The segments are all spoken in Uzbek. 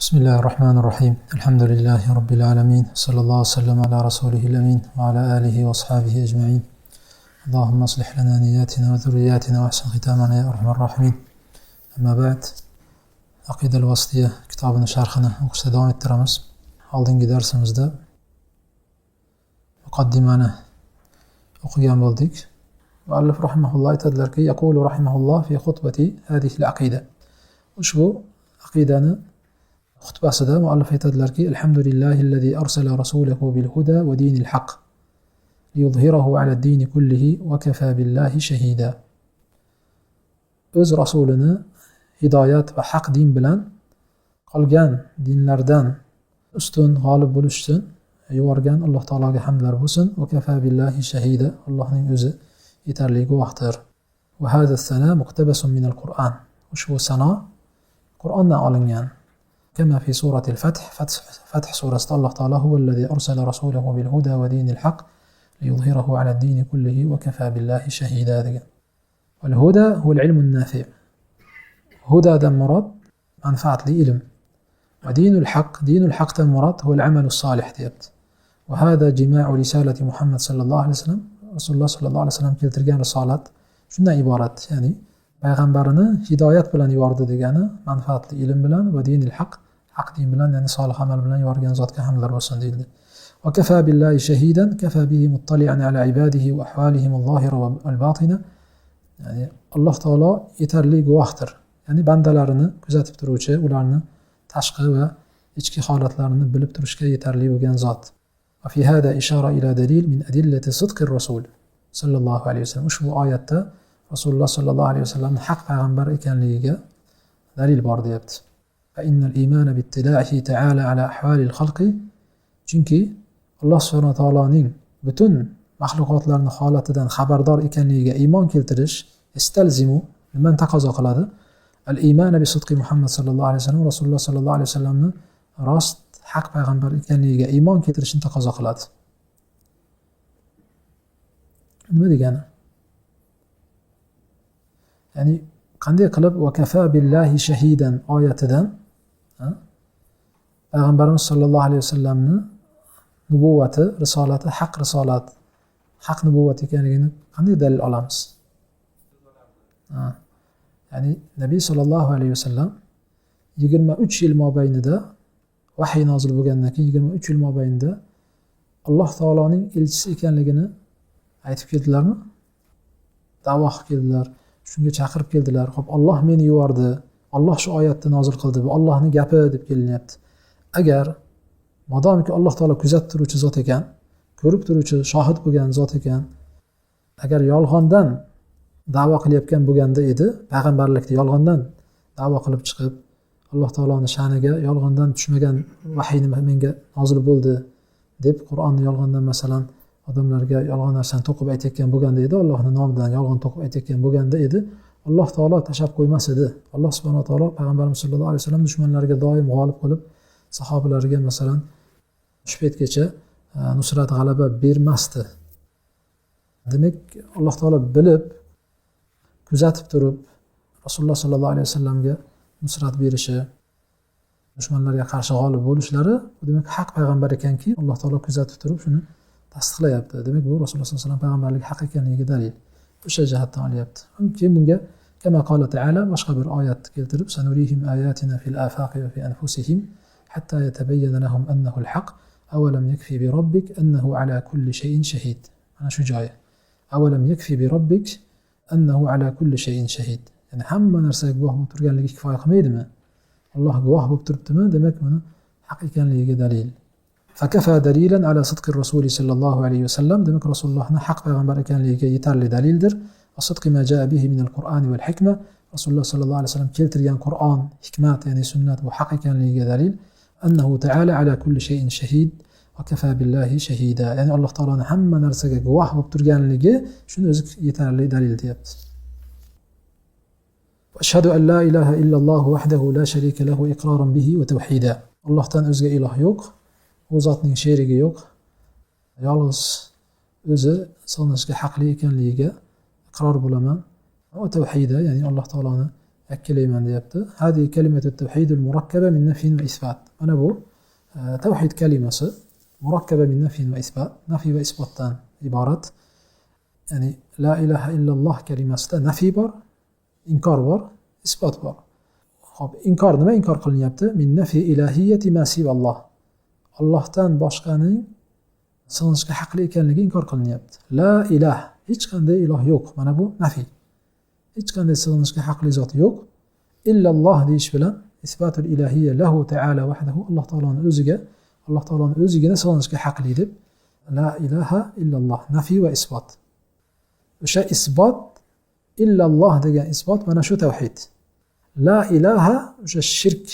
بسم الله الرحمن الرحيم. الحمد لله رب العالمين. صلى الله وسلم على رسوله الأمين وعلى آله وأصحابه أجمعين. اللهم اصلح لنا نياتنا وذرياتنا وأحسن ختامنا يا أرحم الراحمين. أما بعد، Aqida al-Vasitiya kitobini sharhini o'qishda davom ettiramiz. Oldingi darsimizda muqaddimani o'qigan bo'ldik. Muallif rahimahulloh aytadilarki, yaqulu rahimahulloh fi xutbati hadhihi al-aqida. Ushbu aqidani xutbasida muallif aytadilarki, alhamdulillahillazi arsala rasulahu bil huda va dinil haqq liyuzhirahu ala ad-din kullihi va kafa billahi shahida. O'z rasulini hidoyat va haq din bilan qolgan dinlardan ustun g'olib bo'lish uchun yuborgan Alloh taologa hamdlar bo'lsin. Va kafa billahi shahida. Allohning o'zi yetarli guvohdir. Va hada sana muqtabasun minal Qur'an. Ushbu sano Qur'ondan olingan. Kama fi suratil Fath, Fath surasida Alloh taolo huvallazi arsala rasulahu bil huda va dinil haqq liyuzhirahu ala ad-din kullihi va kafa billahi shahida degan. Val huda huval ilmun nafi'. Hudadan murod manfaatli ilm. Va dinul haqq, dinul haqqdan murod huval amalus solih deyapti. Va hada jima'u risalati Muhammad sallallohu alayhi vasallam. Rasululloh sallallohu alayhi vasallam keltirgan risolat shundan iborat, ya'ni payg'ambarini hidoyat bilan yubordi degani manfaatli ilm bilan va dinil haq, haq din bilan, ya'ni solih amal bilan yuborgan zotga hamdlar bo'lsin deyildi. Va kafa billahi shahidan, kafa bihi muttali'an ala ibadihi va ahvalihim al-zohira wal batina. Ya'ni Alloh taolo yetarli guvohdir. Ya'ni bandalarini kuzatib turuvchi, ularni tashqi va ichki holatlarini bilib turishga yetarli bo'lgan zot. Va fi hada ishara ila dalil min adillati sidqir rasul sallallohu alayhi vasallam. Ushbu oyatda Rasululloh sallallohu alayhi vasallamning haq payg'ambar ekanligiga dalil bor deyapti. Fa innal iymana bittila'ihi ta'ala ala ahvalil xalqi. Chunki Alloh subhanahu va taoloning butun maxluqotlarning holatidan xabardor ekanligiga iymon keltirish istalzimu nimani taqozo qiladi? Al-iymana bi sidqi Muhammad sallallohu alayhi vasallam, Rasululloh sallallohu alayhi vasallamni rost haq payg'ambar ekanligiga iymon keltirishni taqozo qiladi. Nima degani? Ya'ni qanday qilib va kafa billahi shahidan oyatidan payg'ambarimiz sallallohu alayhi vasallamni nubuvvati, risolati haq risolat, haq nubuvvat ekanligini qanday dalil olamiz? Ya'ni Nabiy sallallohu alayhi vasallam 23 yil mobaynida vahiy nozil bo'lgandan keyin 23 yil mobaynida Alloh taoloning elchisi ekanligini aytib keldilarmi? Da'vo qilib keldilar, shunga chaqirib keldilar. Xo'p, Alloh meni yubordi, Alloh shu oyatni nozil qildi, bu Allohning gapi deb kelinyapti. Agar modomiki Alloh taolo kuzatib turuvchi zot ekan, ko'rib turuvchi, shohid bo'lgan zot ekan, agar yolg'ondan da'vo qilayotgan bo'lganda edi, payg'ambarlikni yolg'ondan da'vo qilib chiqib, Alloh taoloning sha'niga yolg'ondan tushmagan vahiyni menga nozil bo'ldi deb Qur'onni yolg'ondan masalan odamlarga yolg'on narsani to'qib aytayotgan bo'lganda edi, Allohning nomidan yolg'on to'qib aytayotgan bo'lganda edi, Alloh taolo tashlab qo'ymas edi. Alloh subhanahu va taolo payg'ambarimiz sollallohu alayhi vasallam dushmanlariga doim g'olib qilib, sahobalarga masalan shu paytgacha nusrat g'alaba bermasdi. Demak, Alloh taolo bilib, kuzatib turib Rasululloh sollallohu alayhi vasallamga nusrat berishi, dushmanlarga qarshi g'olib bo'lishlari, demak haq payg'ambar ekanki, Alloh taolo kuzatib turib shuni tasdiqlayapti. Demak, bu Rasululloh sollallohu alayhi vasallam payg'ambarligi haq ekanligiga dalil. O'sha jihatdan olyapti. Keyin bunga kama qala ta'ala boshqa bir oyatni keltirib, sanurihim ayatina fil afaqi va fi anfusihim hatta yatabayyana lahum annahu al-haq awalam yakfi bi robbik annahu ala kulli shay'in shahid. Mana shu joyi. Awalam yakfi bi robbik annahu ala kulli shay'in shahid. Ya'ni hamma narsaga guvoh bo'lib turganligi kifoya qilmaydimi? Alloh guvoh bo'lib turibdimi? Demak, buni haq ekanligiga dalil. Fakafa dalilan ala sidqi rasuli sallallohu alayhi vasallam. Demak, Rasulullohning haq payg'ambar ekanligiga yetarli dalildir. Va sidqi ma jaa bihi min al-Qur'oni wal hikma. Rasululloh sallallohu alayhi vasallam keltirgan Qur'on, hikmat, ya'ni sunnat bu haq ekanligiga dalil. Annahu ta'ala ala kulli shay'in shahid va kafa billahi shahida. Ya'ni Alloh taoloning hamma narsaga guvoh bo'lib turganligi shuni o'zi yetarli dalil deyapti. Ashhadu an la ilaha illalloh wahdahu la sharika lahu iqroran bihi va tawhida. Allohdan o'zga iloh yo'q. U zotning sherigi yo'q. Yolg'iz o'zi sig'inishga haqli ekanligiga iqror bo'laman. Va tavhida, ya'ni Alloh taoloni Yakkalayman deyapti. Hadi kalimatu tavhidul murakkaba min nafin va isbat. Mana bu tavhid kalimasi murakkaba min nafin va isbat, nafiy va isbotdan iborat. Ya'ni la ilaha illalloh kalimasida nafiy bor, inkor bor, isbot bor. Xo'p, inkor nima inkor qilinyapti? Min nafi ilahiyati ma sivalloh. Allohdan boshqaning sig'inishga haqli ekanligi inkor qilinyapti. La ilah, hech qanday iloh yo'q. Mana bu nafiy. Hech qanday sig'inishga haqli zot yo'q. Illalloh deyish bilan isbatul ilahiyya lahu ta'ala wahdahu, Alloh taoloning o'ziga, Alloh taoloning o'zigina sig'inishga haqli deb la ilaha illalloh nafiy va isbot. O'sha isbot illalloh degan isbot mana shu tavhid. La ilaha o'sha shirk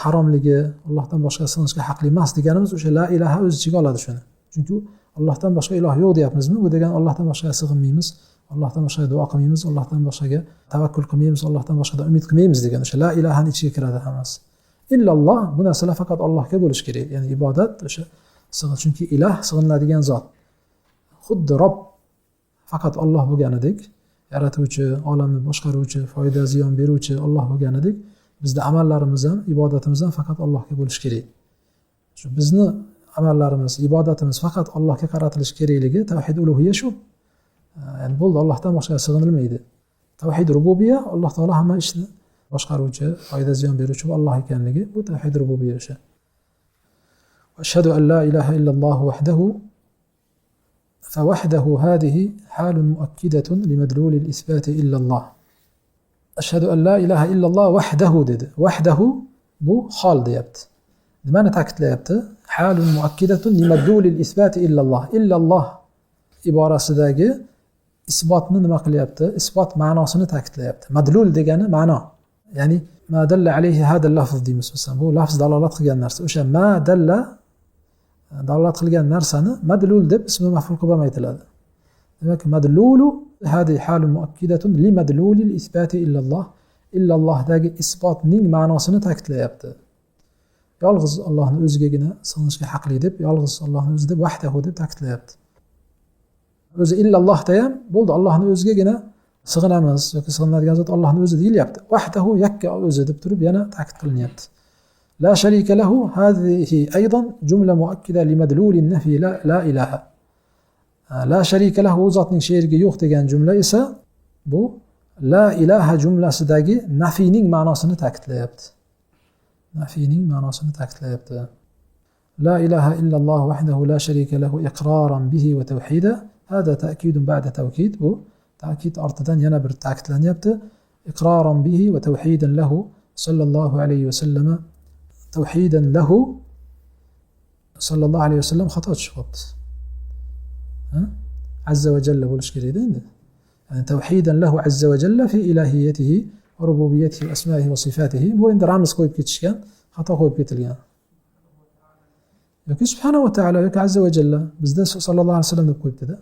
haromligi, Allohdan boshqa sig'inishga haqli emas deganimiz o'sha la ilaha o'z ichiga oladi shuni. Chunki Allohdan boshqa iloh yo'q deyapmizmi? Bu degan Allohdan boshqa sig'inmaymiz, Allohdan boshqa duo qilmaymiz, Allohdan boshqaga tavakkul qilmaymiz, Allohdan boshqadan umid qilmaymiz degan o'sha la ilahani ichiga kiradi hammasi. Illalloh bu narsalar faqat Allohga bo'lishi kerak. Ya'ni ibodat o'sha chunki ilah sig'iniladigan zot. Xuddi Robb faqat Alloh bo'lganidek, yaratuvchi, olamni boshqaruvchi, foyda ziyon beruvchi Alloh bo'lganidek, bizda amallarimiz ham, ibodatimiz ham faqat Allohga bo'lishi kerak. Shu bizni amallarimiz, ibodatimiz faqat Allohga qaratilishi kerakligi tavhid ulug'iyya shu. Ya'ni bo'ldi, Allohdan boshqa sig'inilmaydi. Tavhid rububiyya Alloh taolo hamma ishni boshqaruvchi, foyda ziyon beruvchi Alloh ekanligi, bu tavhid rububiyya o'sha. Ashhadu an la ilaha illalloh wahdahu فوحده هذه حال مؤكدة لمدلول الإثبات إلا الله. أشهد أن لا إله إلا الله وحده dedi. وحده bu hol deyapti. Nimani ta'kidlayapti? حال مؤكدة لمدلول الإثبات إلا الله. إلا الله iborasidagi isbotni nima qilyapti? Isbot ma'nosini ta'kidlayapti. Madlul degani ma'no. Ya'ni ma dalla alayhi hada lafz deymiz masalan. Bu lafz dalolat qilgan narsa. O'sha ma dalla dalolat qilgan narsani madlul deb ismi maf'ul qilib ham aytiladi. Demak, madlulu hadi halu muakkidatun li madlulil isbati illalloh. Illallohdagi isbotning ma'nosini ta'kidlayapti. Yolg'iz Allohning o'zigagina sig'inishga haqli deb, yolg'iz Allohning o'zi deb vahdahu deb ta'kidlayapti. O'zi illallohda ham bo'ldi, Allohning o'zigagina sig'inamiz yoki sig'inadigan zot Allohning o'zi deyilyapti. Vahdahu yakka o'zi deb turib yana ta'kid qilinyapti. لا شريك له هذه أيضا جملة مؤكدة لمدلول النفي لا إله. لا شريك له zotning sherigi yo'q degan jumla esa bu la ilaha jumlasidagi nafiyning ma'nosini ta'kidlayapti. Nafiyning ma'nosini ta'kidlayapti. La ilaha illalloh wahdahu la sharika lahu iqraran bihi va tawhida. Hada ta'kidun ba'da tawkid. Bu ta'kid ortidan yana bir ta'kidlanyapti. Iqraran bihi va tawhidan lahu sallallohu alayhi va sallama tavhidan lahu sallallohu alayhi vasallam xato tushib qolibdi. Azza va jalla bo'lish kerak edi endi. Ya'ni tavhidan lahu azza va jalla fi ilahiyatihi va rububiyyatihi va asma'ihi va sifatihi. Bu endi ramz qo'yib ketishgan, xato qo'yib ketilgan. Yoki subhanahu va taolo yoki azza va jalla bizda sallallohu alayhi vasallam deb qo'yibdi-da.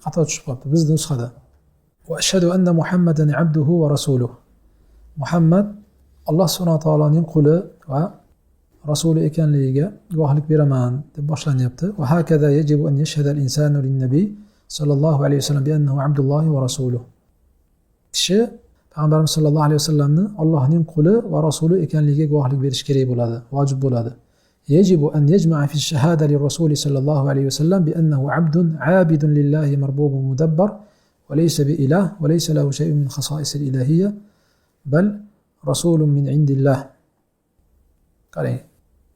Xato tushib qolibdi bizda nusxada. Va ashhadu anna Muhammadan abduhu va rasuluhu. Muhammad Alloh subhanahu va taoloning quli va rasuli ekanligiga guvohlik beraman deb boshlanyapti. Va hakaza yajibu an yashhada al-insanu lin-nabiy sallallohu alayhi vasallam bi annahu abdullohi va rasuluhu. Kishi payg'ambarimiz sallallohu alayhi vasallamni Allohning quli va rasuli ekanligiga guvohlik berish kerak bo'ladi, vojib bo'ladi. Yajibu an yajma'a fi ash-shahada lir-rasuli sallallohu alayhi vasallam bi annahu abdun 'abidun lillahi marbubun mudabbar va laysa bi ilah va laysa lahu shay'un min khasa'is al-ilahiyya bal rasulun min indillah. Qarang,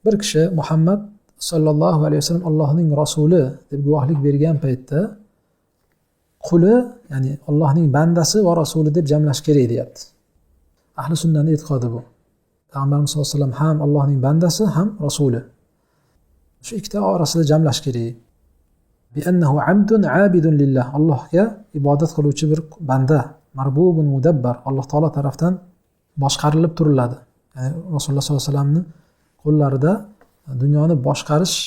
bir kishi Muhammad sallallohu alayhi vasallam Allohning rasuli deb guvohlik bergan paytda quli, ya'ni Allohning bandasi va rasuli deb jamlash kerak deyapti. Ahli sunnaning e'tiqodi bu. Payg'ambarimiz sollallohu alayhi vasallam ham Allohning bandasi, ham rasuli. Shu ikkita orasida jamlash kerak. Bi annahu abdun abidun lillah. Allohga ibodat qiluvchi bir banda, marbubun mudabbar, Alloh taolo tarafdan boshqarilib turiladi. Ya'ni Rasululloh sollallohu alayhi vasallamning qo'llarida dunyoni boshqarish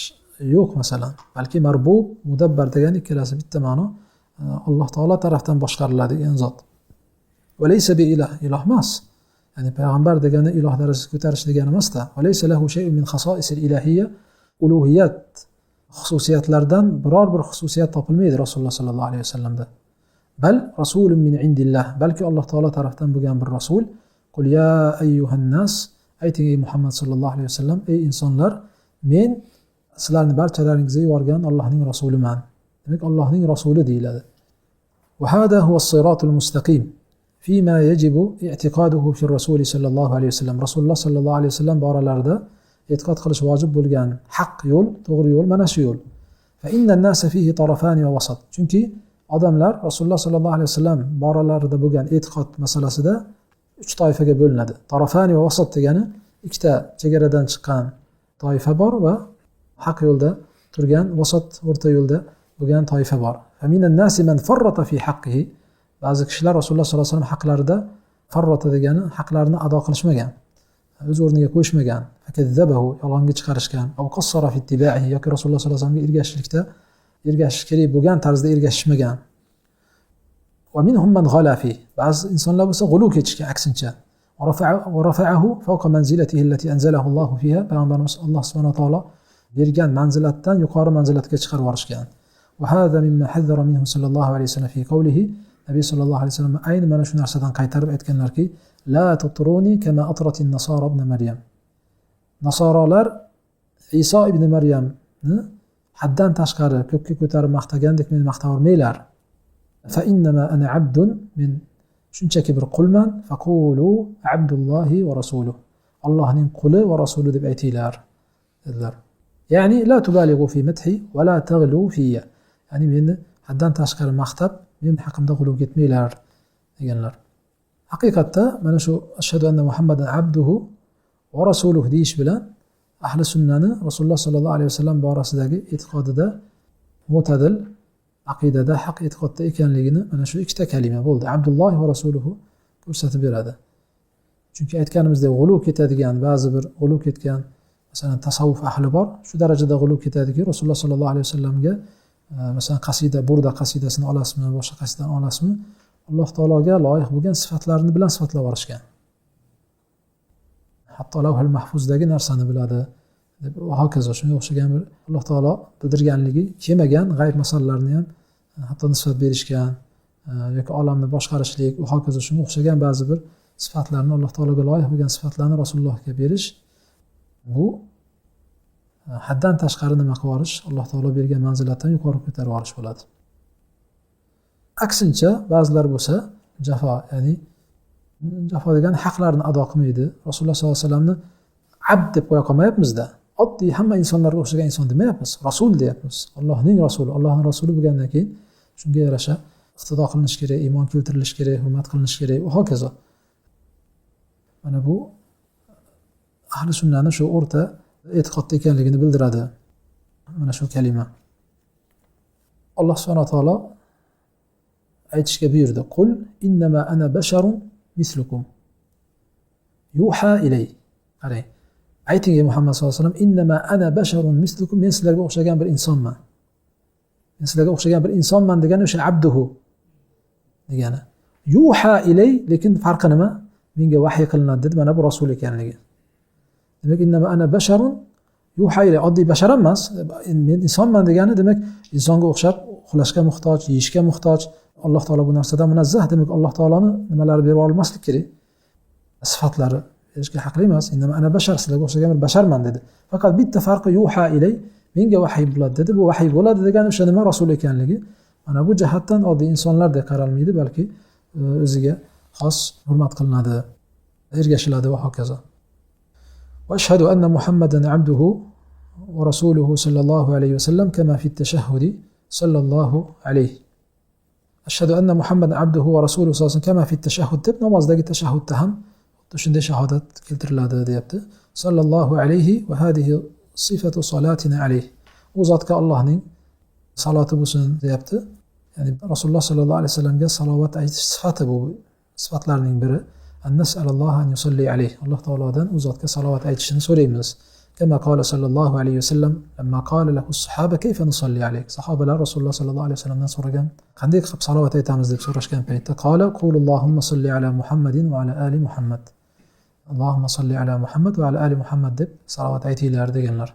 yo'q masalan, balki marbub mudabbar degan ikkalasi bitta ma'no, Alloh taolo tarafdan boshqariladigan zot. Va laysa bi ilah, iloh emas. Ya'ni payg'ambar degani iloh darajasiga ko'tarish degani emas-da. Va laysa lahu shay'un min khasa'isil ilahiyya, ulug'iyat xususiyatlardan biror bir xususiyat topilmaydi Rasululloh sollallohu alayhi vasallamda. Bal rasulun min indillah, balki Alloh taolo tarafdan bo'lgan bir rasul. Qul ya ayyuhan nas, ayting ey Muhammad sallallohu alayhi vasallam, ey insonlar, men sizlarni barchalaringizga yuborgan Allohning rasuliman. Demak, Allohning rasuli deyiladi. Va hada huwa as-siratul mustaqim fima yajibu i'tiqaduhu fi rasul sallallohu alayhi vasallam. Rasululloh sallallohu alayhi vasallam boralarida e'tiqod qilish vojib bo'lgan haq yo'l, to'g'ri yo'l mana shu yo'l. Fa inna an-nasa fihi tarafan va wasat. Chunki odamlar Rasululloh sallallohu alayhi vasallam boralarida bo'lgan e'tiqod masalasida uch toifaga bo'linadi. Tarafani va wasat degani ikkita chegaradan chiqqan toifa bor va haq yo'lda turgan vasat, o'rta yo'lda bo'lgan toifa bor. Fa minan nasi man farrata fi haqqihi. Ba'zi kishilar Rasululloh sollallohu alayhi vasallam haqlarida farrata degani haqlarini ado qilishmagan, o'z o'rniga qo'yishmagan, fakazzabahu, yolg'onga chiqarishgan, aw qassara fi ittiba'ihi, yoki Rasululloh sollallohu alayhi vasallamga ergashishlikda ergashish kerak bo'lgan tarzda ergashishmagan. Va minhum man ghala fi. Ba'zi insonlar bo'lsa g'ulu ketishgan, aksincha. Va rafa'ahu fawqa manzilatihi allati anzalahu Allohu fiha. Payg'ambarimiz Alloh subhanahu va taolo bergan manzilatdan yuqori manzilatga chiqarib yuborishgan. Va hada mimma hazzara minhu sallallohu alayhi vasallam fi qawlihi. Nabiy sallallohu alayhi vasallam ayni mana shu narsadan qaytarib aytganlarki, la tutruni kama atratin nasara ibn Maryam. Nasoralar Iso ibn Maryamni haddan tashqari ko'kka ko'tarib maqtagandek meni maqtavermanglar. Fa innama ana abdun, men shunchaki bir qulman. Faqulu abdullohi va rasuluhu. Allohning quli va rasuli deb aytinglar dedilar. Ya'ni la tubalig'u fi madhi va la taghlu fiyya. Ya'ni meni haddan tashqari maqtab, men haqimda g'uluv ketmanglar deganlar. Haqiqatda mana shu ashhadu anna Muhammadan abduhu va rasuluhu deyish bilan ahli sunnani Rasululloh sallallohu alayhi vasallam borasidagi e'tiqodida mo'tadil aqidada, haq e'tiqodda ekanligini mana shu ikkita kalima bo'ldi. Abdulloh va rasuluhu ko'rsatib beradi. Chunki aytganimizdek g'uluv ketadigan, ba'zi bir g'uluv ketgan, masalan, tasavvuf ahli bor, shu darajada g'uluv ketadiki, Rasululloh sallallohu alayhi vasallamga masalan qasida, burda qasidasini olasizmi, boshqa qasidani olasizmi, Alloh taologa loyiq bo'lgan sifatlarni bilan sifatlab yuborishgan. Hatto lavhul mahfuzdagi narsani biladi deb va hokazo, shunga o'xshagan bir Alloh taolo bildirganligi kelmagan g'ayb masalalarini ham hatto nisbat berishgan, yoki olamni boshqarishlik va hokazo shunga o'xshagan ba'zi bir sifatlarni, Alloh taologa loyiq bo'lgan sifatlarni Rasulullohga berish, bu haddan tashqari nima qilib yuborish, Alloh taolo bergan manzilatdan yuqori ko'tarib yuborish bo'ladi. Aksincha ba'zilar bo'lsa jafo, ya'ni jafo degani haqlarni ado qilmaydi. Rasululloh sollallohu alayhi vasallamni abd deb qo'ya qolmayapmizda. Oddiy hamma insonlarga o'xshagan inson demayapmiz, rasul deyapmiz. Allohning rasuli, Allohning rasuli bo'lgandan keyin shunga yarasha iqtido qilinishi kerak, iymon keltirilishi kerak, hurmat qilinishi kerak va hokazo. Mana bu ahli sunnani shu o'rta e'tiqodda ekanligini bildiradi. Mana shu kalima. Alloh subhanahu va taolo aytishga buyurdi. Qul innama ana basharun mislukum. Yuha ilay. Qarang. Ayting ey Muhammad sollallohu alayhi vasallam, innama ana basharun mislukum, men sizlarga o'xshagan bir insonman. Men sizlarga o'xshagan bir insonman degani o'sha abduhu degani. Yuha ilay, lekin farqi nima? Menga vahiy qilinadi dedi, mana bu rasul ekanligi. Demak, innama ana basharun yuha ilay, oddiy bashar emas, men insonman degani, demak, insonga o'xshab uxlashga muhtoj, yeyishga muhtoj. Alloh taolo bu narsadan munazzah. Demak, Alloh taoloni nimalari berib olmaslik kerak? Sifatlari berishga haqli emas. Innama ana bashar, sizlarga o'xshagan bir basharman dedi. Faqat bitta farqi yuha ilay, menga vahiy bo'ladi dedi. Bu vahiy bo'ladi degani o'sha nima, rasul ekanligi. Mana bu jihatdan oddiy insonlardek qaralmaydi, balki o'ziga xos hurmat qilinadi, ergashiladi va hokazo. Va ashhadu anna Muhammadan abduhu va rasuluhu sallallohu alayhi vasallam kama fi at-tashahhudi sallallohu alayhi. Ashhadu anna Muhammadan abduhu va rasuluhu sallallohu alayhi vasallam kama fi at-tashahhud deb namozdagi tashahhudda ham shunday shahodat keltiriladi deyapti. Sallallohu alayhi va hadihi sifatu salatina alayhi. U zotga Allohning saloti bo'lsin deyapti. Ya'ni Rasululloh sallallohu alayhi vasallamga salovat aytish sifati bu sifatlarning biri. An nas'alalloha an yusalli alayhi. Alloh taolodan u zotga salovat aytishini so'raymiz. Kama qala sallallohu alayhi vasallam lamma qala lahu as-sahaba kayfa nusalli alayk. Sahobalar Rasululloh sallallohu alayhi vasallamdan so'ragan, qanday qilib salovat aytamiz deb so'rashgan paytda qala qulullohumma salli ala Muhammadin va ala ali Muhammad. Allohumma salli ala Muhammad va ala ali Muhammad deb salovat aytinglar deganlar.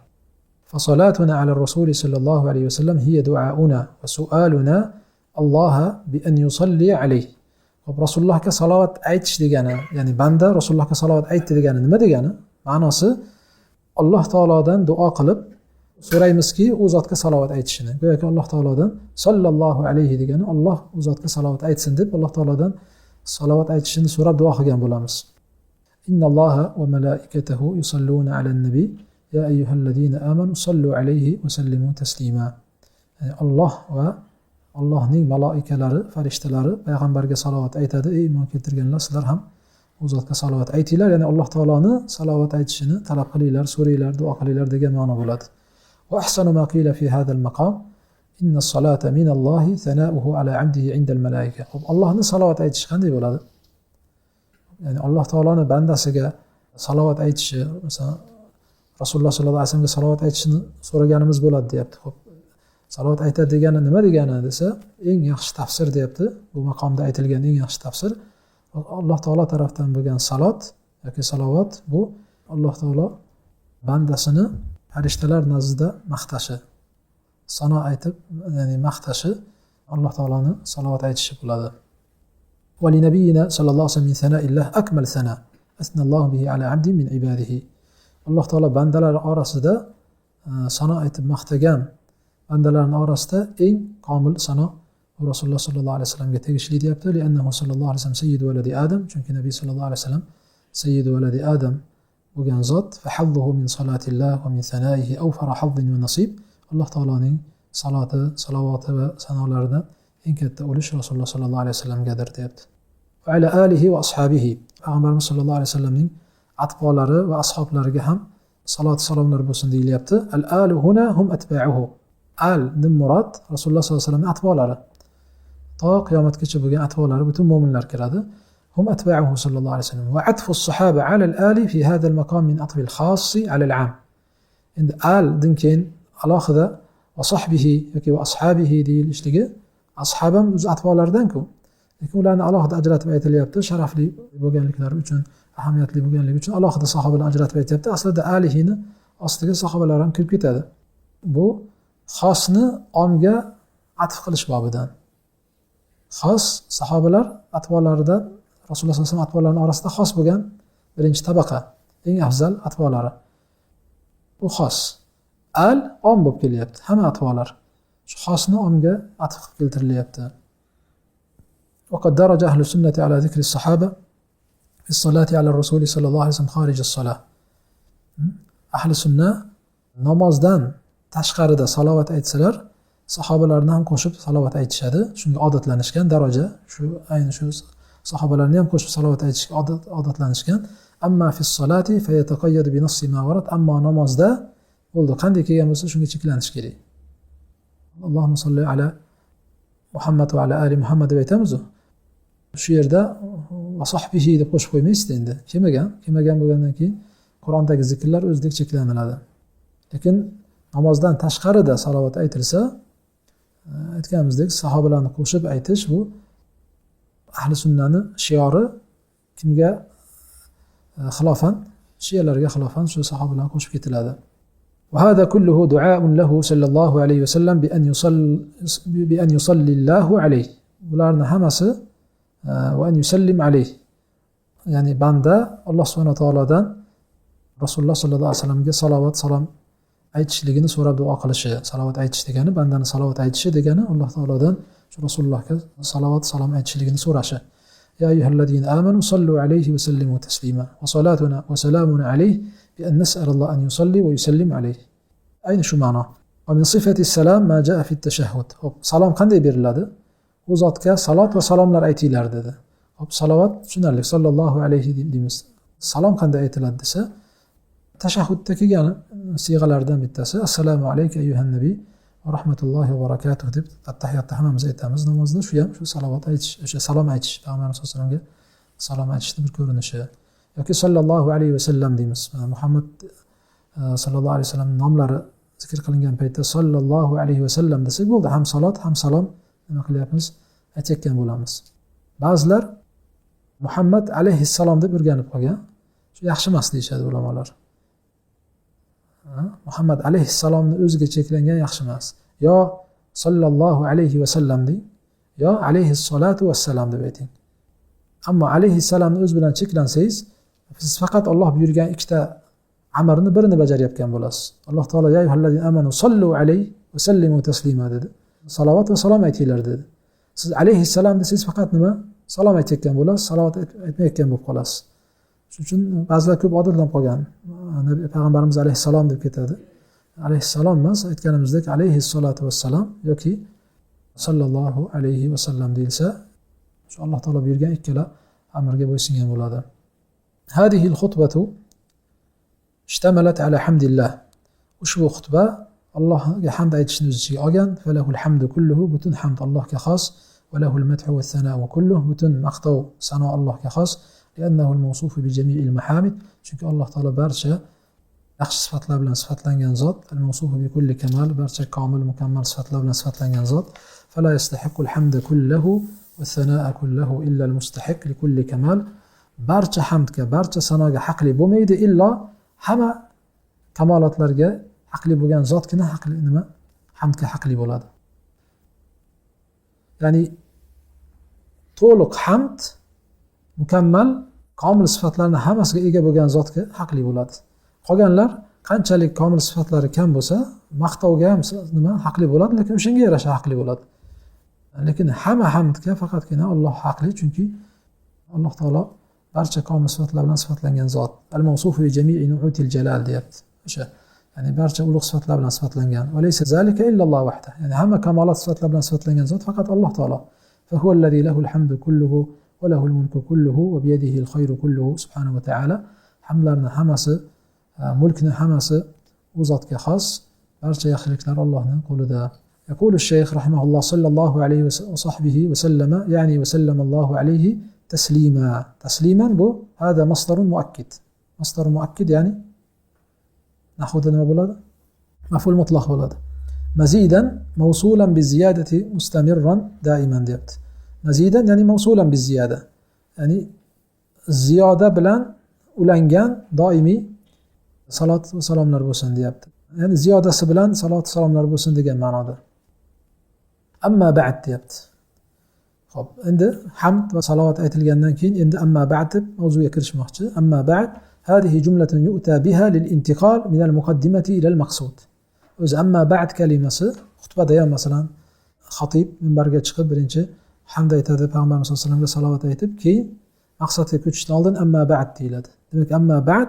Fasolatuna ala rasuli sallallohu alayhi vasallam hiya duauna va sualuna Alloha bi an yusalli alayhi. Hop, Rasulullohga salovat aytish degani, ya'ni banda Rasulullohga salovat aytdi degani nima degani? Ma'nosi Alloh taolodan duo qilib so'raymizki, u zotga salovat aytishini. Go'yoki Alloh taolodan sallallohu alayhi degani Alloh u zotga salovat aytsin deb Alloh taolodan salovat aytishini so'rab duo qilgan bo'lamiz. Innalloha va malaikatahu yusalluna alan nabiy ya ayyuhallazina amanu sallu alayhi va sallimu taslima. Ya'ni Alloh va Allohning maloikalari, farishtalari payg'ambarga salovat aytadi. Ey iymon keltirganlar, sizlar ham u zotga salovat aytinglar. Ya'ni Alloh taoloni salovat aytishini talab qilinglar, so'ranglar, duo qilinglar degan ma'no bo'ladi. Va ahsanu ma qila fi hadal maqom inna salata minallohi sanauhu ala abdihi indal malaika. Xo'p, Allohni salovat aytishi qanday bo'ladi? Ya'ni Alloh taoloni bandasiga salovat aytishi, masalan, Rasululloh sollallohu alayhi vasallamga salovat aytishini so'raganimiz bo'ladi deyapti. Xo'p, salovat aytadi degani nima degani desa, eng yaxshi tafsir deyapti. Bu maqomda aytilgan eng yaxshi tafsir Alloh taolo tarafdan bo'lgan salot yoki salovat bu Alloh taolo bandasini farishtalar nazdida maqtashi, sano aytib, ya'ni maqtashi Alloh taoloni salovat aytishi bo'ladi. Va li nabiyina sallallohu alayhi vasallam min sana'illah akmal sana asnallohu bihi ala abdin min ibadihi. Alloh taolo bandalari orasida sano aytib maqtagan bandalarning orasida eng komil sano Rasululloh sollallohu alayhi vasallamga tegishli deyapti. Li'annahu sallallohu alayhi vasallam sayyidu waladi Adam, chunki Nabiy sallallohu alayhi vasallam sayyidu waladi Adam bo'lgan zot. Fa hazzuhu min salatillah va min sanaihi awfara hazzin va nasib. Alloh taoloning saloti, salovati va sanolaridan eng katta ulush Rasululloh sollallohu alayhi vasallamgadir deyapti. Va ala alihi va ashabihi, payg'ambarimiz sollallohu alayhi vasallamning atbolari va ashoblariga ham salot salomlar bo'lsin deyilyapti. Al alu huna hum atba'uhu. Al din murod Rasululloh sollallohu alayhi vasallamning atbolari. To qiyomatgacha bo'lgan atbolari butun mo'minlar kiradi. Hum atba'uhu sallallohu alayhi vasallam. Va atfu as-sahaba ala al-ali fi hadha al-maqam min atfi al-khass ala al-'am. Endi al din keyin alohida va sahbihi yoki va ashabihi deyilishligi, ashab ham o'z atbolaridan-ku. Lekin ularni alohida ajratib aytilyapti, sharafli bo'lganliklari uchun, ahamiyatli bo'lganligi uchun alohida sahobalar ajratib aytyapti. Aslida alihini ostiga sahobalar ham kirib ketadi. Bu xosni omga atf qilish bobidan. Xos sahobalar atbolaridan, Rasululloh sollallohu alayhi vasallam atbolarining orasida xos bo'lgan birinchi tabaqa, eng afzal atbolari. Bu xos. Al om bo'lib kelyapti, hamma atbolar. Shu xosni omga atf qilib keltirilyapti. وقد درج أهل السنة على ذكر الصحابة في الصلاة على الرسول صلى الله عليه وسلم خارج الصلاة. Ahli sunna namozdan tashqarida salovat aytsalar, sahobalarni ham qo'shib salovat aytishadi. Shunga odatlanishgan daraja, shu ayni shu sahobalarni ham qo'shib salovat aytishga odatlanishgan. Amma fi solati fayataqayyadu bi nassi ma warad. Ammo namozda bo'ldi, qanday kelgan bo'lsa shunga cheklanish kerak. Allohumma solli ala Muhammad va ala ali Muhammad deb aytamiz-ku. Shu yerda va sahbihi deb qo'shib qo'ymaysiz endi. Kelmagan bo'lgandan keyin Qur'ondagi zikrlar o'zidek cheklaniladi. Lekin namozdan tashqarida salovat aytilsa, aytganimizdek sahobalarni qo'shib aytish bu ahli sunnani shiori, kimga xilofan, shialarga xilofan shu sahobalarni qo'shib ketiladi. Va hada kulluhu du'aun lahu sallallohu alayhi vasallam bi an yusallillahu alayhi. Bularning hammasi va an yusallim alayhi. Ya'ni banda Alloh subhanahu va taolodan Rasululloh sollallohu alayhi vasallamga salovat salom aytishligini so'rab duo qilishi, salovat aytish degani bandani salovat aytishi degani Alloh taolodan shu Rasulullohga salovat salom aytishligini so'rashi. Ya ayyuhallazina amanu sallu alayhi va sallimu taslima va salatuna va salamuna alayhi bi an nas'alalloh an yusalli va yusallim alayhi. Ayni shu ma'no. Va min sifati salam ma jaa fi at-tashahhud. Xo'p, salom qanday beriladi? U zotga salot va salomlar aytinglar dedi. Xo'p, salovat tushunarli, sallallohu alayhi deymiz. Salom qanday aytiladi desa, tashahhudda kelgan siyg'alardan bittasi assalomu alayka ayyuhan nabiy va rahmatullohi va barakatuh deb attahiyotda hammamiz aytamiz namozda. Shu ham shu salovat aytish, o'sha salom aytish, payg'ambarimiz sollallohu alayhi vasallamga salom aytishning bir ko'rinishi. Yoki sallallohu alayhi vasallam deymiz. Muhammad sallallohu alayhi vasallam nomlari zikr qilingan paytda sallallohu alayhi vasallam desak bo'ldi, ham salot ham salom nima qilyapmiz, aytayotgan bo'lamiz. Ba'zilar Muhammad alayhissalom deb o'rganib qolgan. Shu yaxshi emas deyishadi ulamolar. Muhammad alayhissalomni o'ziga cheklangan yaxshi emas. Yo sallallohu alayhi vasallam deng, yo alayhissalatu vassalam deb ayting. Ammo alayhissalomni o'zi bilan cheklansangiz, siz faqat Alloh buyurgan ikkita amarni birini bajarayotgan bo'lasiz. Alloh taolo ya ayyuhallazina amanu sallu alayhi va sallimu taslima dedi. Salovat va salom aytinglar dedi. Siz alayhissalom desangiz faqat nima? Salom aytayotgan bo'lasiz, salovat aytmayotgan bo'lib qolasiz. Shuning uchun ba'zilar ko'p odatlanib qolgan. Payg'ambarimiz alayhissalom deb ketadi. Alayhissalom emas, aytganimizdek alayhissalatu vassalam yoki sallallohu alayhi vasallam deyilsa, shu Alloh taolo buyurgan ikkala amrga bo'ysungan bo'ladi. هذه الخطبة اشتملت على حمد الله. Ushbu xutba Allohga hamd aytishni o'z ichiga olgan. Falahul hamdu kulluhu, butun hamd Allohga xos. Va lahul madhu va sanau kulluhu, butun maqtov sano Allohga xos. Li'annahu al-mawsufu bi jami'il mahamid, chunki Alloh taolo barcha yaxshi sifatlar bilan sifatlangan zot. Al-mawsufu bi kulli kamal, barcha komil mukammal sifatlar bilan sifatlangan zot. Fala yastahiqqul hamda kullahu va sanaa kullahu illa al-mustahiq li kulli kamal. Barcha hamdga, barcha sanoga haqli bo'lmaydi illo hamma kamolotlarga haqli bo'lgan zotgina haqli nima? Hamdga haqli bo'ladi. Ya'ni to'liq hamd mukammal, komil sifatlarni hammasiga ega bo'lgan zotga haqli bo'ladi. Qolganlar qanchalik komil sifatlari kam bo'lsa, maqtovga ham nima haqli bo'ladi, lekin o'shanga yarasha haqli bo'ladi. Lekin hamma hamdga faqatgina Alloh haqli, chunki Alloh taolo barcha komil sifatlar bilan sifatlangan zot. Al-mawsufu bi jami'i nu'util jalal deyapti. O'sha, ya'ni barcha ulug' sifatlar bilan sifatlangan. Va laysa zalika illalloh wahda. Ya'ni hamma kamolot sifatlar bilan sifatlangan zot faqat Alloh taolo. Fa huwa allazi lahul hamdu kulluhu va lahul mulku kulluhu va bi yadihi al-khayru kulluhu subhanahu va ta'ala. Hamdlarni hammasi, mulkni hammasi u zotga xos. Barcha yaxshiliklar Allohning qo'lida. يقول الشيخ رحمه الله صلى الله عليه وصحبه وسلم، يعني وسلم الله عليه تسليما. تسليما بو هذا مصدر مؤكد. مصدر مؤكد يعني نحو nima bo'ladi? Maf'ul mutlaq bo'ladi. Mazidan mawsulan biziyadati mustamirran daiman deyapti. Mazidan ya'ni mawsulan biziyada. Ya'ni ziyoda bilan ulangan doimiy salot va salomlar bo'lsin deyapti. Ya'ni ziyodasi bilan salot va salomlar bo'lsin degan ma'noda. Amma ba'd deyapti. Xo'p, endi hamd va salovat aytilgandan keyin endi amma ba'd deb mavzuga kirishmoqchi. Amma ba'd هذه جملة يؤتى بها للانتقال من المقدمة إلى المقصود. O'zi amma ba'd kalimasi xutbada ham masalan xatib minbarga chiqib birinchi hamd aytadi, payg'ambarimiz sollallohu alayhi vasallamga salovat aytib, keyin maqsadga ko'chishdan oldin amma ba'd deyiladi. Demak, amma ba'd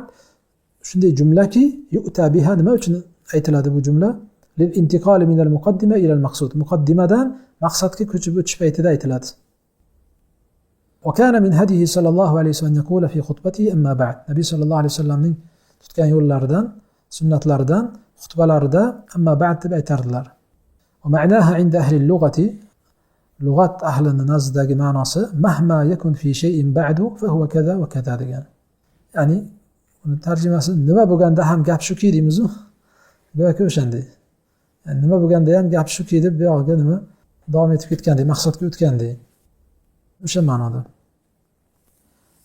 shunday jumlaki yu'ta biha nima uchun aytiladi bu jumla? Lil-intiqali min al-muqaddima ila al-maqsud. Muqaddimadan maqsadga ko'chib o'tish paytida aytiladi. وكان من هديه صلى الله عليه وسلم يقول في خطبته أما بعد. Nabiy sallallohu alayhi vasallamning tutgan yo'llaridan, sunnatlaridan xutbalarida amma ba'd deb aytardilar. ومعناها عند أهل اللغة, lug'at ahlining nazdidagi ma'nosi mahma yakun fi shay'in ba'du fa huwa kaza va kaza degan. Ya'ni uni tarjimasi nima bo'lganda ham gap shuki deymiz-u, go'yoki o'shanday. Ya'ni nima bo'lganda ham gap shuki deb bu yog'iga nima davom etib ketgandek, maqsadga o'tgandek. O'sha ma'noda.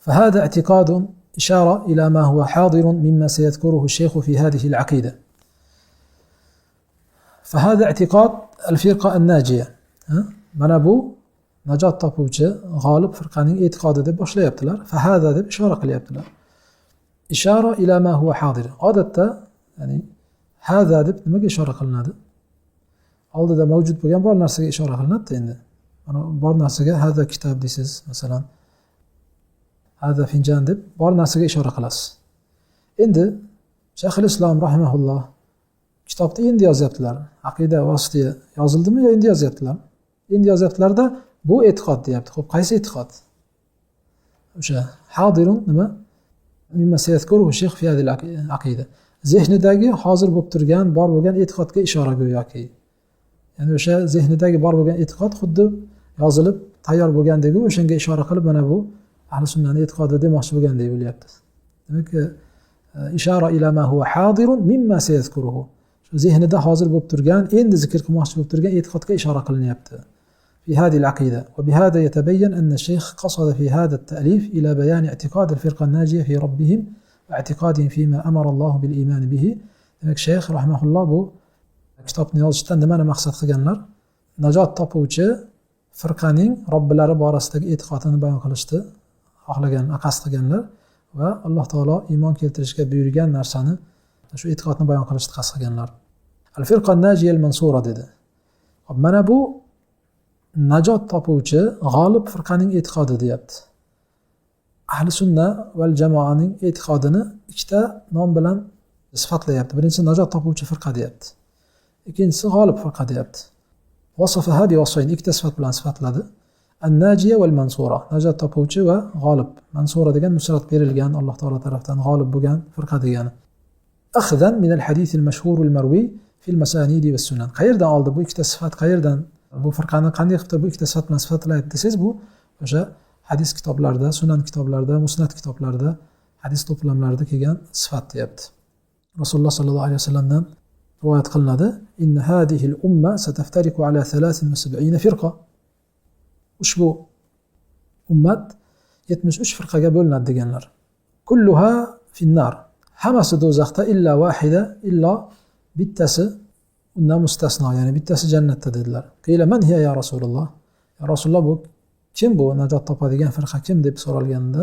فهذا اعتقاد إشارة إلى ما هو حاضر مما سيذكره الشيخ في هذه العقيدة. فهذا اعتقاد الفرقة الناجية. Mana bu najot topuvchi g'olib firqaning e'tiqodi deb boshlayaptilar. فهذا deb ishora qilyaptilar. إشارة إلى ما هو حاضر. Odatda, ya'ni هذا deb nimaga ishora qilinadi? Oldida mavjud bo'lgan bor narsaga ishora qilinadi endi. Mana bor narsaga hada kitob deysiz, masalan, hada finjan deb bor narsaga ishora qilasiz. Endi Shayxul Islom rahimahulloh kitobda endi yozyaptilar. Aqida vositiya yozildimi yo endi yozyaptilar? Endi yozyaptilarda bu e'tiqod deyapti. Xo'p, qaysi e'tiqod? O'sha hadirun nima? Mimma sayazkuruhu shayx fi hadhihi al-aqida. Zehnidagi hozir bo'lib turgan, bor bo'lgan e'tiqodga ishora go'yoki. Ya'ni o'sha zehnidagi bor bo'lgan e'tiqod xuddi yozilib tayyor bo'lgandek, o'shanga ishora qilib mana bu ahli sunnani e'tiqodi demoqchi bo'lgandek bo'lyapti. Demak, ishora ila ma huwa hadirun mimma sayazkuruhu. Shu zehnida hozir bo'lib turgan, endi zikr qilmoqchi bo'lib turgan e'tiqodga ishora qilinyapti. في هذه العقيدة وبهذا يتبين أن الشيخ قصد في هذا التأليف إلى بيان اعتقاد الفرقة الناجية في ربهم واعتقادهم فيما أمر الله بالإيمان به. Demak, shayx rahimahulloh bu kitobni yozishdan nimani maqsad qilganlar? Najot topuvchi firqaning Robbilari borasidagi e'tiqodini bayon qilishni xohlagan, qasd qilganlar va Alloh taolo iymon keltirishga buyurgan narsani, shu e'tiqodni bayon qilishni qasd qilganlar. Al-firqa an-najiya al-mansura dedi. Hop, mana bu najot topuvchi g'olib firqaning e'tiqodi deyapti. Ahli sunna val jamoaning e'tiqodini ikkita nom bilan sifatlayapti. Birinchisi najot topuvchi firqa deyapti. Ikkinchisi g'olib firqa deyapti. Vasafaha bi vasfayn, ikkita sifat bilan sifatladi. An-najiya val mansura, najot topuvchi va g'olib. Mansura degan nusrat berilgan, Alloh taolo tarafdan g'olib bo'lgan firqa degani. Akhdan min al-hadith al-mashhur al-marwi fi al-masanid va sunan. Qayerdan oldi bu ikkita sifat, qayerdan bu firqani qanday qilib bu ikkita sifat bilan sifatlaydi desangiz, bu o'sha hadis kitoblarida, sunan kitoblarida, musnad kitoblarida, hadis to'plamlarida kelgan sifat deyapti. Rasululloh sallallohu alayhi vasallamdan rivoyat qilinadi: "Inna hadhihi al-umma sataftariqu ala 73 firqa." Ushbu ummat 73 firqaga bo'linadi deganlar. Kulluha finnar. Hammasi do'zaxda illa vahida, illo bittasi undan mustasno, ya'ni bittasi jannatda dedilar. Qila man hiya ya Rasululloh? Ya Rasululloh, bu kim, bu najot topadigan firqa kim deb so'ralganda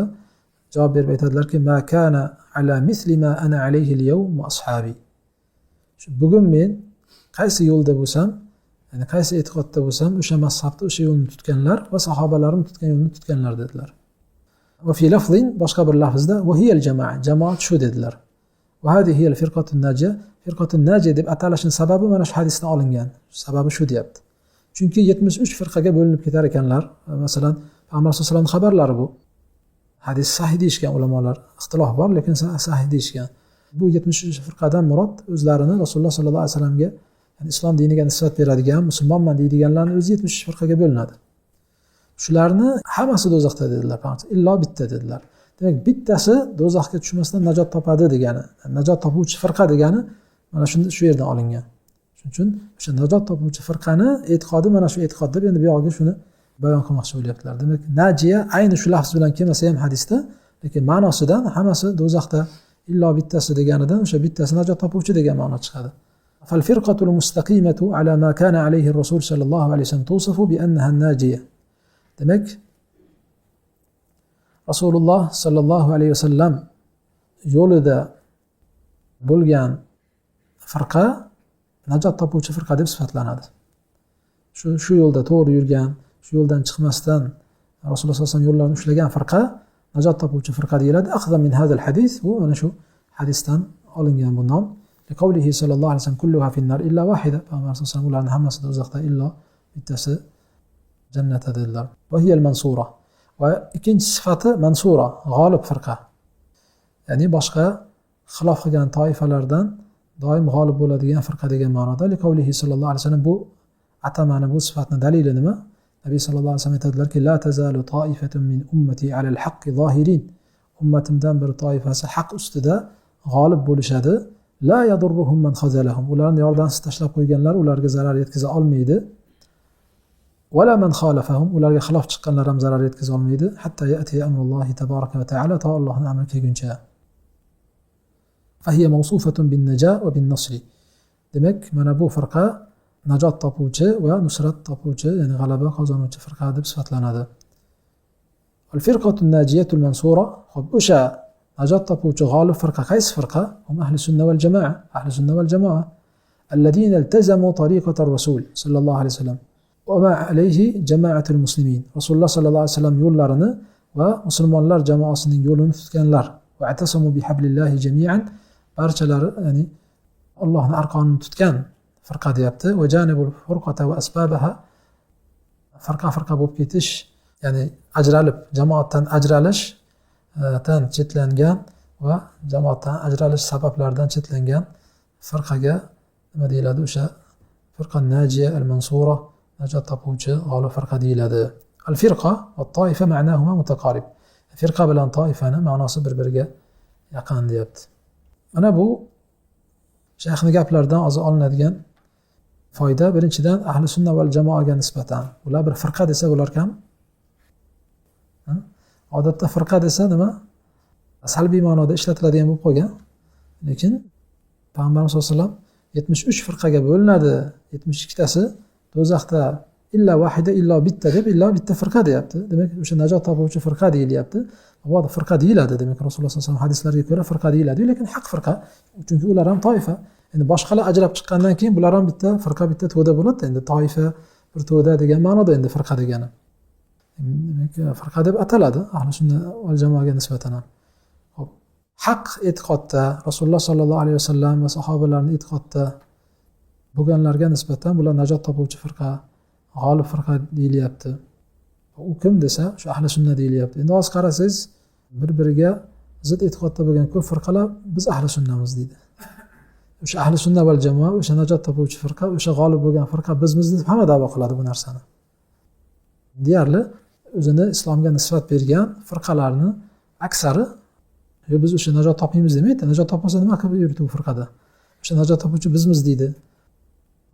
javob berib aytadilarki: "Ma kana ala misli ma ana alayhi al-yawm va ashabi." Shu bugun men qaysi yo'lda bo'lsam, ya'ni qaysi e'tiqodda bo'lsam, o'sha mazhabda o'sha yo'lni tutganlar va sahobalarim tutgan yo'lni tutganlar dedilar. Va fi lafzin, boshqa bir lafzda, va hiyal jamoa, jamoat shu dedilar. Va hadihi al firqatun najiya, firqatun najiya deb atalishning sababi mana shu hadisdan olingan. Sababi shu deyapti. Chunki 73 firqaga bo'linib ketar ekanlar. Masalan, Payg'ambar sollallohu alayhi vasallam xabarlari bu. Hadis sahih deyishgan ulamolar, ixtilof bor, lekin sahih deyishgan. Bu 73 firqadan murod o'zlarini Rasululloh sollallohu alayhi vasallamga, ya'ni islom diniga nisbat beradigan, musulmonman deydiganlarning o'zi 73 firqaga bo'linadi. Shularni hammasi do'zaxda dedilar, illo bitta dedilar. Demak, bittasi do'zaxga tushmasdan najot topadi degani, najot topuvchi firqa degani mana shunda shu yerdan olingan. Shuning uchun o'sha najot topuvchi firqani e'tiqodi mana shu e'tiqod deb endi bu yog'iga shuni bayon qilmoqchi bo'lyaptilar. Demak, najiya ayni shu lafz bilan kelmasa ham hadisda, lekin ma'nosidan hammasi do'zaxda illo bittasi deganidan o'sha bittasi najot topuvchi degan ma'no chiqadi. Fal-firqatul mustaqimatu ala ma kana alayhi ar-rasul sallallohu alayhi vasallam tusafu bi annaha an-najiya. Demak, Rasululloh sallallohu alayhi vasallam yo'lida bo'lgan firqa najot topuvchi firqa deb sifatlanadi. Shu yo'lda to'g'ri yurgan, shu yo'ldan chiqmasdan Rasululloh sollallohu alayhi vasallam yo'llarini ushlagan firqa najot topuvchi firqa deyiladi. Akhza min hadal hadis, bu mana shu hadisdan olingan bu nom. Liqawlihi sallallohu alayhi vasallam kulluha finnar illa vahida. Payg'ambar sollallohu alayhi vasallam ularning hammasi do'zaxda illo bittasi jannatda dedilar. Va hiyal mansura. Va ikkinchi sifati mansura, g'olib firqa. Ya'ni boshqa xilof qilgan toifalardan doim g'olib bo'ladigan firqa degan ma'noda. Liqawlihi sallallohu alayhi vasallam, bu atamani, bu sifatni dalili nima? Nabiy sallallohu alayhi vasallam aytadilarki: la tazalu toifatun min ummati alal haqqi zohirin. Ummatimdan bir toifasi haq ustida g'olib bo'lishadi. La yadurruhum man khazalahum. Ularni yordamsiz tashlab qo'yganlar ularga zarar yetkaza olmaydi. Va la man khalafahum. Ularga xilof chiqqanlar ham zarar yetkaza olmaydi. Hatta ya'ti amrullohi tabaraka va taala, to Allohning amri kelguncha. Fahiya mawsufatun bin naja va bin nasri. Demak, mana bu firqa najot topuvchi va nusrat topuvchi, ya'ni g'alaba qozonuvchi firqa deb sifatlanadi. Al-firqatun najiyatul mansura. Xo'p, o'sha najot topuvchi g'olib firqa qaysi firqa? Hum ahli sunna val jamoa, ahli sunna val jamoa alladina iltazamu tariqatar rasul sallallohu alayhi vasallam va ma alayhi jama'atul muslimin. Rasululloh sallallohu alayhi vasallam yo'llarini va musulmonlar jamoasining yo'lini tutganlar. Va atasamu bihablillahi jami'an, barchalari, ya'ni Allohning arqonini tutgan firqa deyapti. Va janibul furqata va asbabaha, firqa bo'lib ketish, ya'ni ajralib, jamoatdan ajralishdan chetlangan va jamoatdan ajralish sabablaridan chetlangan firqaga nima deyiladi? O'sha firqa najiya al-mansura, najot topuvchi g'olib firqa deyiladi. Al-firqa va toifa ma'nahuma mutaqarib. Firqa bilan toifani ma'nosi bir-biriga yaqin deyapti. Mana bu shayxning gaplaridan hozir olinadigan foyda. Birinchidan, ahli sunna val jamoaga nisbatan ular bir firqa desa bo'lar ekan. Odatda firqa desa nima? Salbiy ma'noda ishlatiladigan bo'lib qolgan. Lekin Payg'ambarimiz sollallohu alayhi vasallam 73 firqaga bo'linadi, 72 tasi do'zaxda, Illa vahida, illo bitta deb, illo bitta firqa deyapti. Demak, o'sha najot topuvchi firqa deyilyapti. Mabodo firqa deyiladi, demak Rasululloh sollallohu alayhi vasallam hadislariga ko'ra firqa deyiladi, lekin haq firqa. Chunki ular ham toifa. Endi boshqalar ajrab chiqqandan keyin bular ham bitta firqa, bitta to'da bo'ladi. Endi toifa bir to'da degan ma'noda endi firqa degani. Demak, firqa deb ataladi ahli sunna val jamoaga nisbatan ham. Xo'p, haq e'tiqodda Rasululloh sollallohu alayhi vasallam va sahobalarning e'tiqodda bo'lganlarga nisbatan bular najot topuvchi firqa, g'olib firqa deyilyapti. U kim desa, shu ahli sunna deyilyapti. Endi hozir qarasangiz, bir-biriga zid e'tiqodda bo'lgan ko'p firqalar biz ahli sunnamiz deydi. O'sha ahli sunna val jamoa, o'sha najot topuvchi firqa, o'sha g'olib bo'lgan firqa bizmiz deb hamma da'vo qiladi bu narsani. Deyarli o'zini islomga nisbat bergan firqalarni aksari yo biz o'sha najot topmaymiz demaydi. Najot topmasa nima qilib yuribdi bu firqada? O'sha najot topuvchi bizmiz deydi.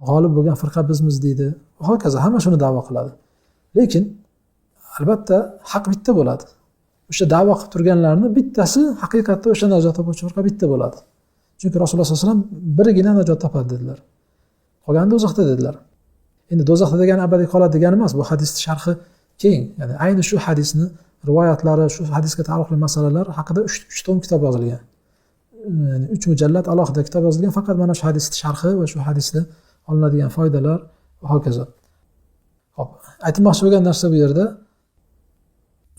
G'olib bo'lgan firqa bizmiz deydi. Va hokazo hamma shuni da'vo qiladi. Lekin albatta haq bitta bo'ladi. O'sha da'vo qilib turganlarni bittasi haqiqatda o'sha najot topuvchi firqa bitta bo'ladi. Chunki Rasululloh sollallohu alayhi vasallam birgina najot topadi dedilar. Qolgani do'zaxda dedilar. Endi do'zaxda degani abadiy qoladi degani emas, bu hadisning sharhi keng. Ya'ni ayni shu hadisni rivoyatlari, shu hadisga taalluqli masalalar haqida 3 tom kitob yozilgan. Ya'ni 3 mujallad alohida kitob yozilgan, faqat mana shu hadisning sharhi va shu hadisda olinadigan foydalar va hokazo. Xo'p, aytmoqchi bo'lgan narsa bu yerda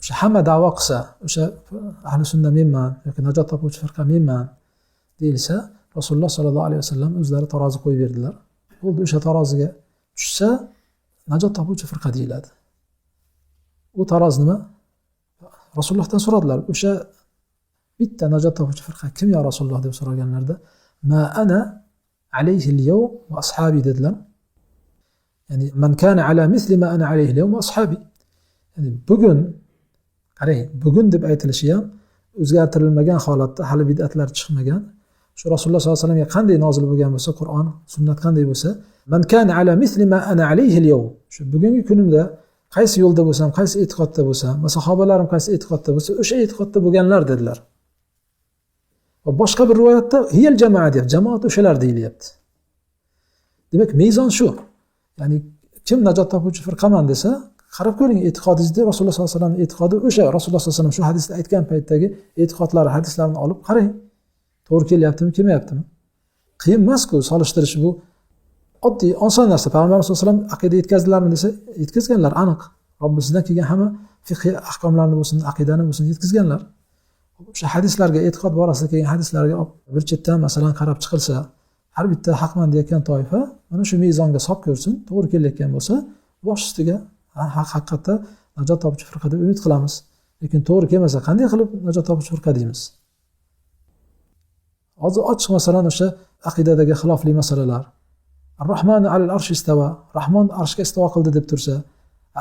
o'sha hamma da'vo qilsa, o'sha ahli sunna menman yoki najot topuvchi firqa menman deyilsa, Rasululloh sollallohu alayhi vasallam o'zlari tarozi qo'yib berdilar. Bo'ldi, o'sha taroziga tushsa najot topuvchi firqa deyiladi. U taroz nima? Rasulullohdan so'radilar. O'sha bitta najot topuvchi firqa kim ya Rasululloh deb so'raganlarida, ma ana alayhi al-yawm va ashabi dedilar. Ya'ni man kana ala misli ma ana alayhi al-yawm va ashabi. Ya'ni bugun qarang, bugun deb aytilishi ham o'zgartirilmagan holatda, hali bid'atlar chiqmagan. Shu Rasululloh sollallohu alayhi vasallamga qanday nozil bo'lgan bo'lsa, Qur'on, sunnat qanday bo'lsa, man kana ala misli ma ana alayhi al-yawm. Shu bugungi kunimda qaysi yo'lda bo'lsam, qaysi e'tiqodda bo'lsam, va sahobalarim qaysi e'tiqodda bo'lsa, o'sha e'tiqodda bo'lganlar dedilar. Va boshqa bir rivoyatda hiyal jamoa deyapti, jamoat o'shalar deyilyapti. Demak, mezon shu. Ya'ni kim najot topuvchi firqaman desa, qarab ko'ring e'tiqodingizda Rasululloh sollallohu alayhi vasallamning e'tiqodi o'sha Rasululloh sollallohu alayhi vasallam shu hadisda aytgan paytdagi e'tiqodlari, hadislarni olib qarang. To'g'ri kelyaptimi, kelmayaptimi? Qiyin emas-ku solishtirish, bu oddiy, oson narsa. Payg'ambar sollallohu alayhi vasallam aqida yetkazdilarmi desa, yetkazganlar aniq. Robbisidan kelgan hamma fiqh ahkomlarini bo'lsin, aqidani bo'lsin yetkazganlar. O'sha hadislarga, e'tiqod borasida kelgan hadislarga bir chetdan masalan qarab chiqilsa, har bitta haqman deyotgan toifa mana shu mezonga solib ko'rsin, to'g'ri kelayotgan bo'lsa, bosh ustiga haqiqatda najot topuvchi firqa deb umid qilamiz. Lekin to'g'ri kelmasa qanday qilib najot topuvchi firqa deymiz? Hozir ochiq masalan o'sha aqidadagi xilofli masalalar. Ar-Rahmanu alal arshi istawa, Rahmon arshga istivo qildi deb tursa,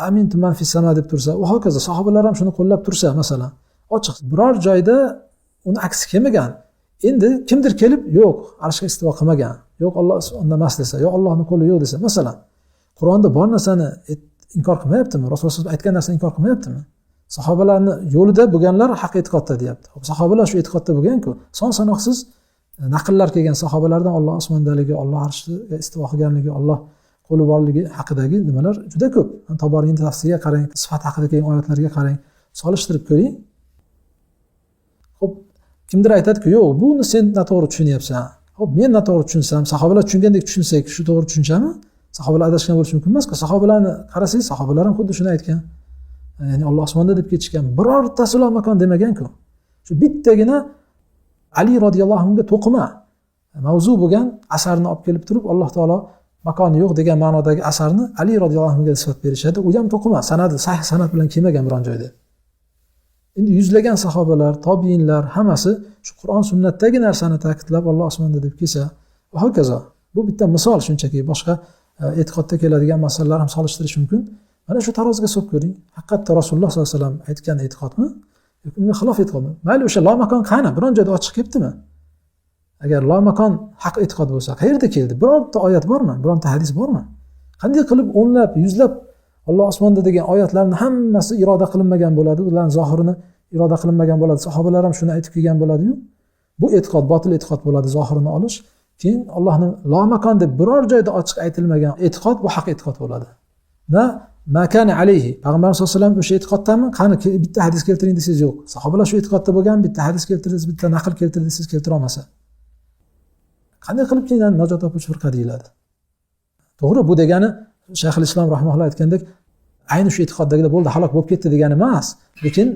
amintu man fis sama deb tursa, va hokazo sahobalar ham shuni qo'llab tursa masalan, ochiq biror joyda uni aksi kelmagan. Endi kimdir kelib, yo'q, arshga istivo qilmagan, yo'q, Alloh unda emas desa, yo'q, Allohning qo'li yo'q desa, masalan, Qur'onda bor narsani inkor qilmayaptimi? Rasululloh aytgan narsani inkor qilmayaptimi? Sahobalarning yo'lida bo'lganlar haq e'tiqodda deyapti. Xo'p, sahobalar shu e'tiqodda bo'lgan-ku, son sanoqsiz naqllar kelgan sahobalardan Alloh osmondaligi, Alloh arshiga istivo qilganligi, Alloh qo'li borligi haqidagi nimalar juda ko'p. Taboriyning tafsiriga qarang, sifat haqida kelgan oyatlarga qarang, solishtirib ko'ring. Xo'p, kimdir aytadi-ku, yo'q, buni sen noto'g'ri tushunyapsan. Xo'p, men noto'g'ri tushunsam, sahobalar tushungandek tushunsak, shu to'g'ri tushunchami? Sahobalar adashgan bo'lishi mumkin emas-ku. Sahobalarni qarasangiz, sahobalar ham xuddi shuni aytgan. Ya'ni Alloh osmonda deb ketishgan. Birortasi makon demagan-ku. Shu bittagina Ali radhiyallohu anhuga to'qima mavzu bo'lgan asarni olib kelib turib, Alloh taolo makoni yo'q degan ma'nodagi asarni Ali radhiyallohu anhuga nisbat berishadi. U ham to'qima, sanadi sahih sanad bilan kelmagan biron joyda. Endi yuzlagan sahobalar, tobiinlar hammasi shu Qur'on sunnatdagi narsani ta'kidlab Alloh osmonda deb kelsa, va hokazo. Bu bitta misol shunchaki, boshqa e'tiqodda keladigan masalalar ham solishtirish mumkin. Mana shu taroziga solib ko'ring. Haqiqatda Rasululloh sollallohu alayhi vasallam aytgan e'tiqodmi yoki unga xilof e'tiqodmi? Mayli o'sha lomakon qani? Biron joyda ochiq kelibdimi? Agar lomakon haq e'tiqod bo'lsa, qayerda keldi? Bironta oyat bormi? Bironta hadis bormi? Qanday qilib o'nlab, yuzlab Alloh osmonda degan oyatlarning hammasi iroda qilinmagan bo'ladi, ularning zohirini iroda qilinmagan bo'ladi. Sahobalar ham shuni aytib kelgan bo'ladi-yu. Bu e'tiqod botil e'tiqod bo'ladi, zohirini olish. Keyin Allohning lomakon deb biror joyda ochiq aytilmagan e'tiqod bu haq e'tiqod bo'ladi. Na makana alayhi, payg'ambarimiz sollallohu alayhi vasallam o'sha e'tiqoddami? Qani bitta hadis keltiring desangiz yo'q. Sahobalar shu e'tiqodda bo'lgan, bitta hadis keltirdingiz, bitta naql keltirdi desangiz keltira olmasa. Qanday qilib keyin najot topuvchi firqa deyiladi? To'g'ri, bu degani Shayxul Islom rahimahulloh aytgandek, ayni shu e'tiqoddagilar bo'ldi, halok bo'lib ketdi degani emas. Lekin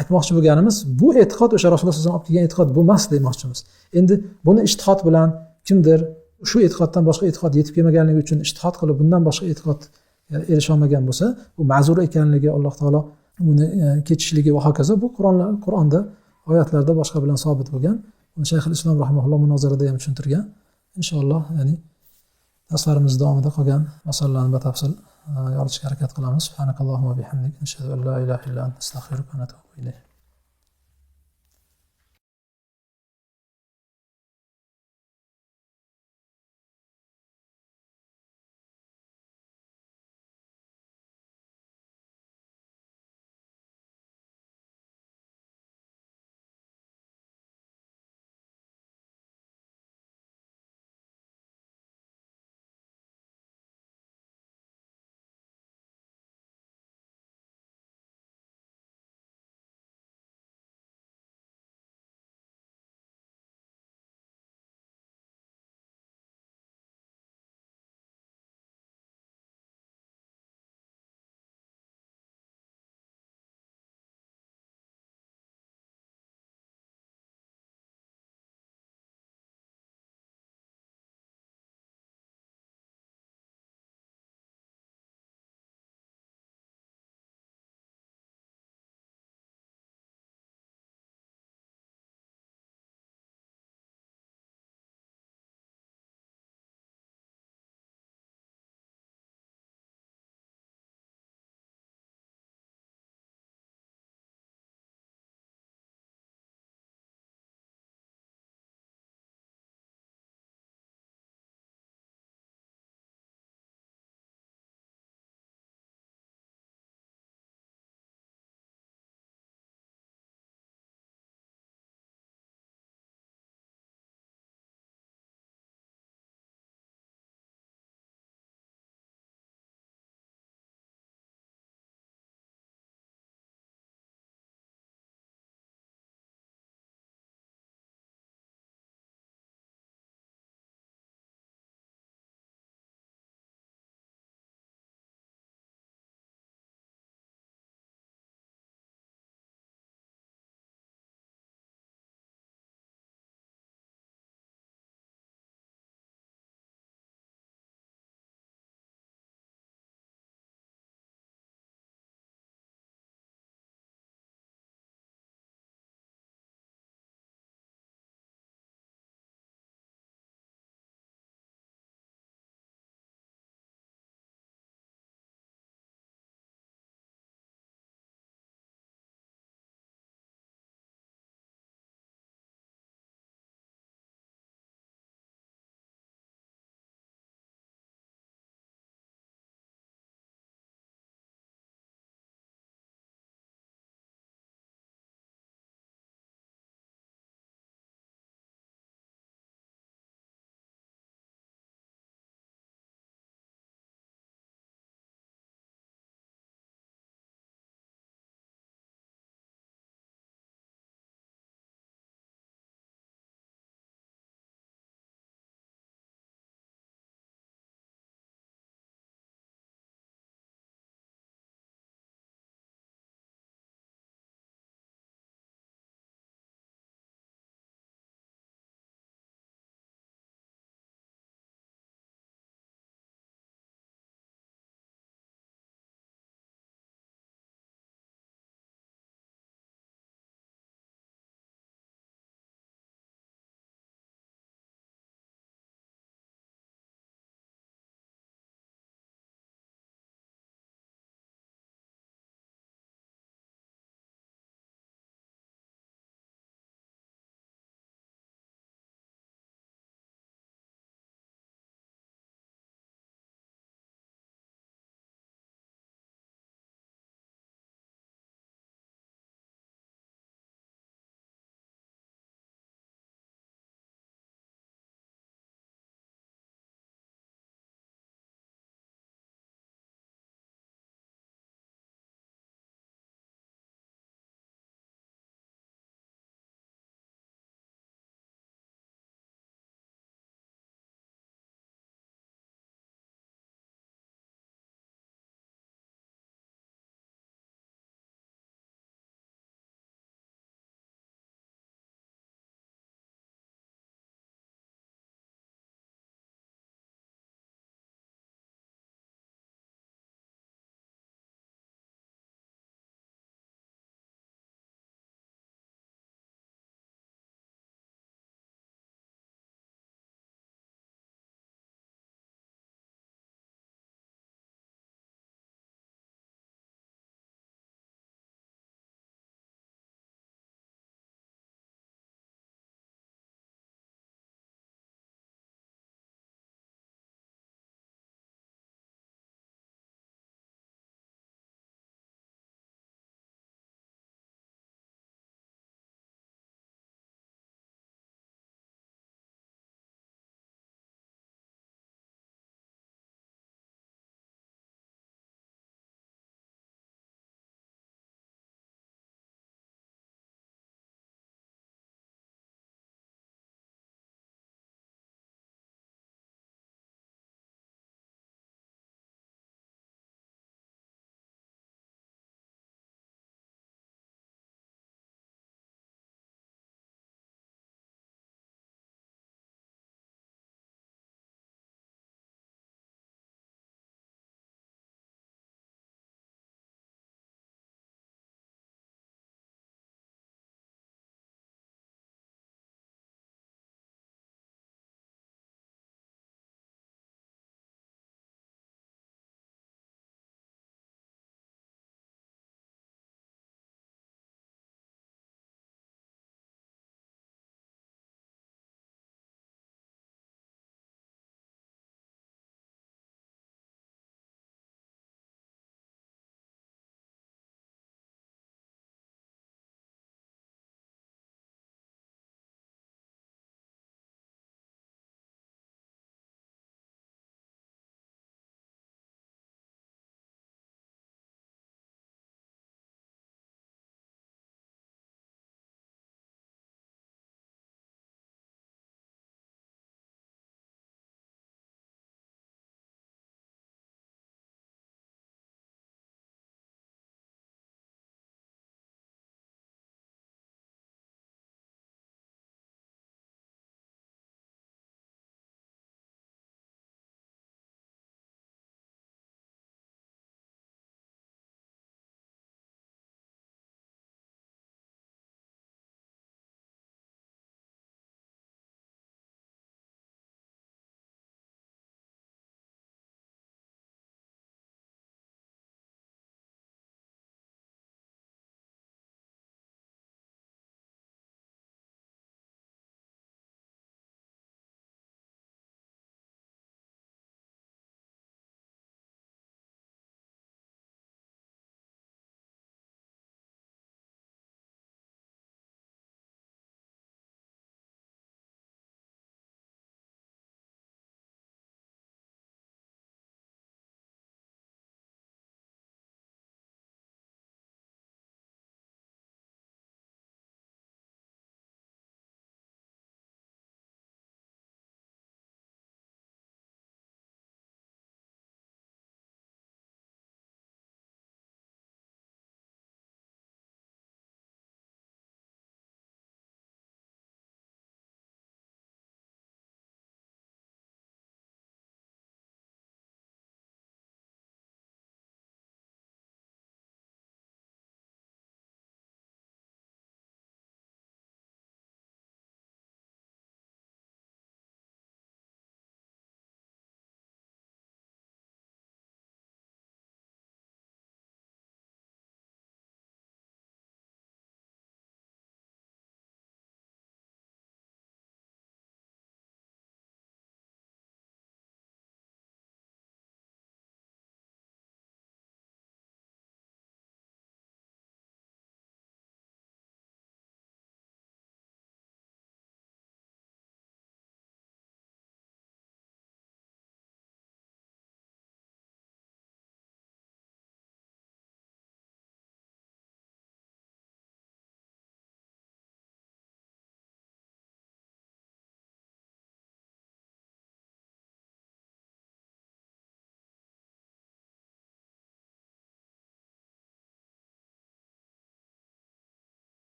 aytmoqchi bo'lganimiz, bu e'tiqod o'sha Rasululloh sollallohu alayhi vasallam olib kelgan e'tiqod bu emas demoqchimiz. Endi buni ijtihod bilan kimdir shu e'tiqoddan boshqa e'tiqod yetib kelmaganligi uchun ijtihod qilib bundan boshqa e'tiqod erisha olmagan bo'lsa, bu ma'zur ekanligi, Alloh taolo uni kechishligi va hokazo, bu Qur'onda oyatlarda boshqa bilan sobit bo'lgan. Buni Shayxul Islom rahimahulloh munozarada ham tushuntirgan. Inshaalloh, ya'ni darslarimiz davomida qolgan masalalarni batafsil yoritishga harakat qilamiz. Subhanakallohumma bihamdik, nashhadu an la ilaha illa anta, astag'firuka va natubu ilayk.